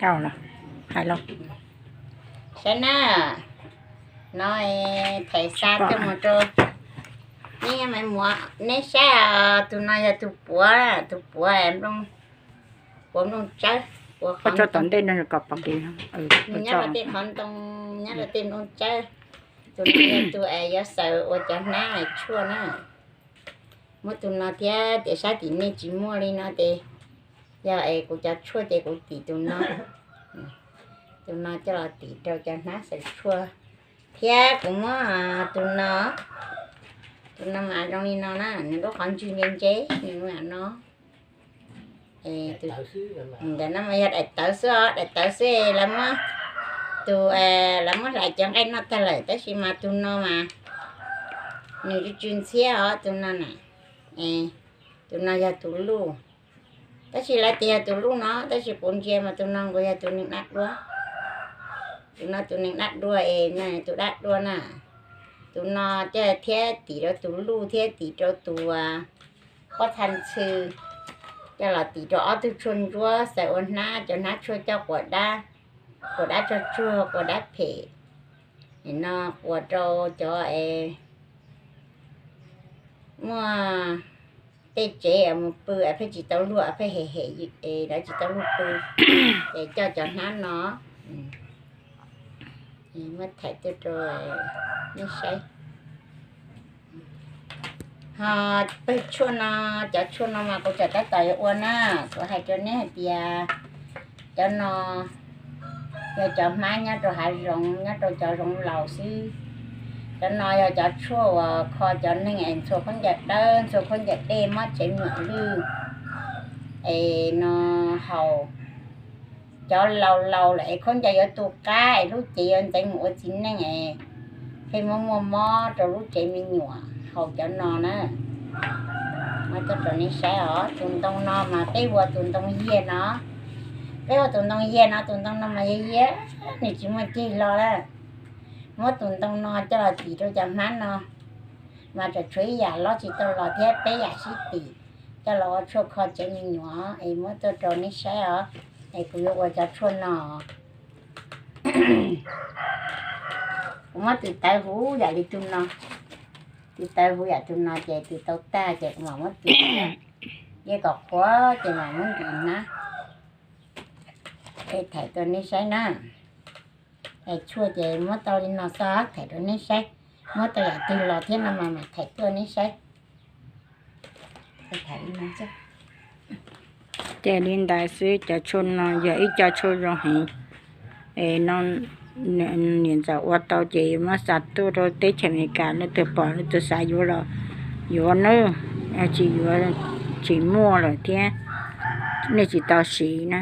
Hais los, saib na, no thaim xa tuaj mus rau neb, neb saib, tus no yog tus puav, tus puav, puav nplooj tsawb, puav qhov tom ntej no kom pom kev, nyob rau tej qhov ntoo, nyob rau tej nplooj tsawb. Tus no yog tus es yuav xaws ua cov hnab tshuaj na. Muab tus no thiab, tias sab tim nej tsis muaj li no ces yog es kuv cov tshuaj ces kuv tim tus no, tus no coj los tim rau cov hnab xaws tshuaj. Thiab kuv muab tus no, tus no mas zoo li no na, nws lub qhov ntswg ntse ntse, nws no. Ntawm no mas yog daim tawv xwb os, daim tawv xwb lawv muab, tus, lawv muab hlais cov nqaij noj tag lawm, tab sis mas tus no mas nws tsw tsw ntxhiab os, tus no na. Tus no yog tus luj, tab sis lawv tias yog tus luj no, tab sis kuv ntsia mas tus no nkaus yog tus neeg dab dua. Tus no tus neeg dab dua es, tus dab dua na. Tus no coj thiab tim rau tus luj thiab tim rau tus pob txha ntxhw, coj los tim rau ob tug tshuaj ntsuab xaws ua hnab, cov hnab tshuaj coj quas dab, quas dab tsog tsuag, quas dab phem, no quas rau cov es muaj tej tsev mus pw es pheej tsis tau luag, pheej hem hem es lawv tsis tau luag pw, ces coj cov hnab no muab thaim tuaj rau nej saib. Ho pawg tshuaj no, cov tshuaj no mas kuv tseem tab tom yuav ua na, kuv hais rau neb hais tias cov no yog cov hmab nyob rau hav zoov, nyob rau cov zoov laus xwb. Cov no yog cov tshuaj uas kho cov neeg es ntxhua khaub ncaws dawb, ntxhua khaub ncaws dej, mob tsev me nyuam lwj es no haus. Cov laus laus lawm es khaub ncaws yuav tu qab es lub cev yuav ntxeev mus ua txiv neej es pheej muaj muaj mob rau lub tsev me nyuam, haus cov no na. Muab tuaj rau nej saib os, tus ntoo no mas peb hu ua tus ntoo yiag no. Peb hu ua tus ntoo yiag no, tus ntoo no mas yog yiag, nws tsis muaj ceg hlo lawm. Muab tus ntoo no coj los tim rau cov hmab no, mas tseem tshuav ib yam lob tsis tau los thiab, peb yam sib tim coj los ua tshuaj kho tsev me nyuam es muab tuaj rau nej saib os. Es kuv yuav ua cov tshuaj no, kuv muab tus tawv huv yam li tus no, tus tawv huv yam tus no ces tus tau tag ces kuv mam muab tus, yeej kom qhuav ces mam muab ntim hnab es thaim rau nej saib na. Es tshuaj ces muab tau li no xwb, thaim rau nej saib. Muab tau yam twg los thiab no mas mam thaim tuaj nej saib. Ces li ntawd xwb, cov tshuaj no yog ib co tshuaj zoo heev. Es no niam ntxawm ua tau ces muab xa tuaj rau teb chaws Amelikas, leej twg pom leej twg xav yuav los yuav nawb, tsis yuav tsis muaj lawm thiab, nej tsis tau siv na.